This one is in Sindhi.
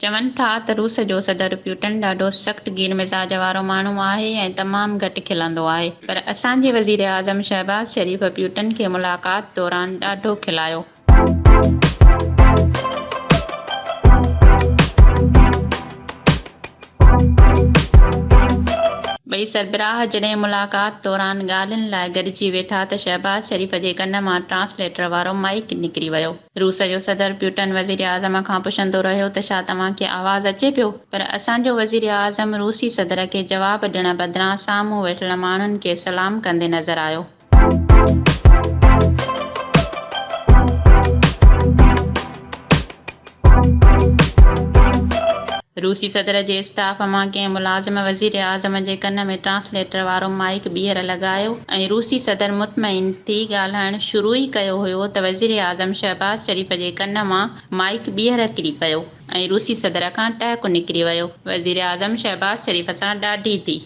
چون ٿا ته روس جو صدر پيوٽن ڏاڍو سخت گير مزاج وارو ماڻهو آهي ۽ تمام گهٽ کلندو آهي پر اسان جي وزيراعظم شهباز شريف پيوٽن کي ملاقات دوران ڏاڍو کلايو. ٻئي سربراهه جڏهن ملاقات دوران ڳالهين لاء گڏجي ويٺا ته شهباز شريف جي ڪن مان ٽرانسليٽر وارو مائيڪ نڪري ويو. روس جو صدر پيوٽن وزيراعظم کان پڇندو رهيو ته ڇا توهان کي آواز اچي پيو؟ پر اسان جو وزيراعظم روسي صدر کي جواب ڏيڻ بدران سامهون ويٺل ماڻهن کي سلام ڪندي نظر آيو. روسي صدر جي اسٽاف مان ڪنهن ملازم وزيراعظم جي ڪن ۾ ٽرانسليٽر وارو مائيڪ ٻيهر لڳايو ۽ روسي صدر مطمئن ٿي ڳالهائڻ شروع ئي ڪيو هيو ته وزيراعظم شهباز شريف جي ڪن مان مائيڪ ٻيهر ڪري پيو ۽ روسي صدر کان ٽهڪ نڪري ويو. وزيراعظم شهباز شريف سان ڏاڍي ٿي.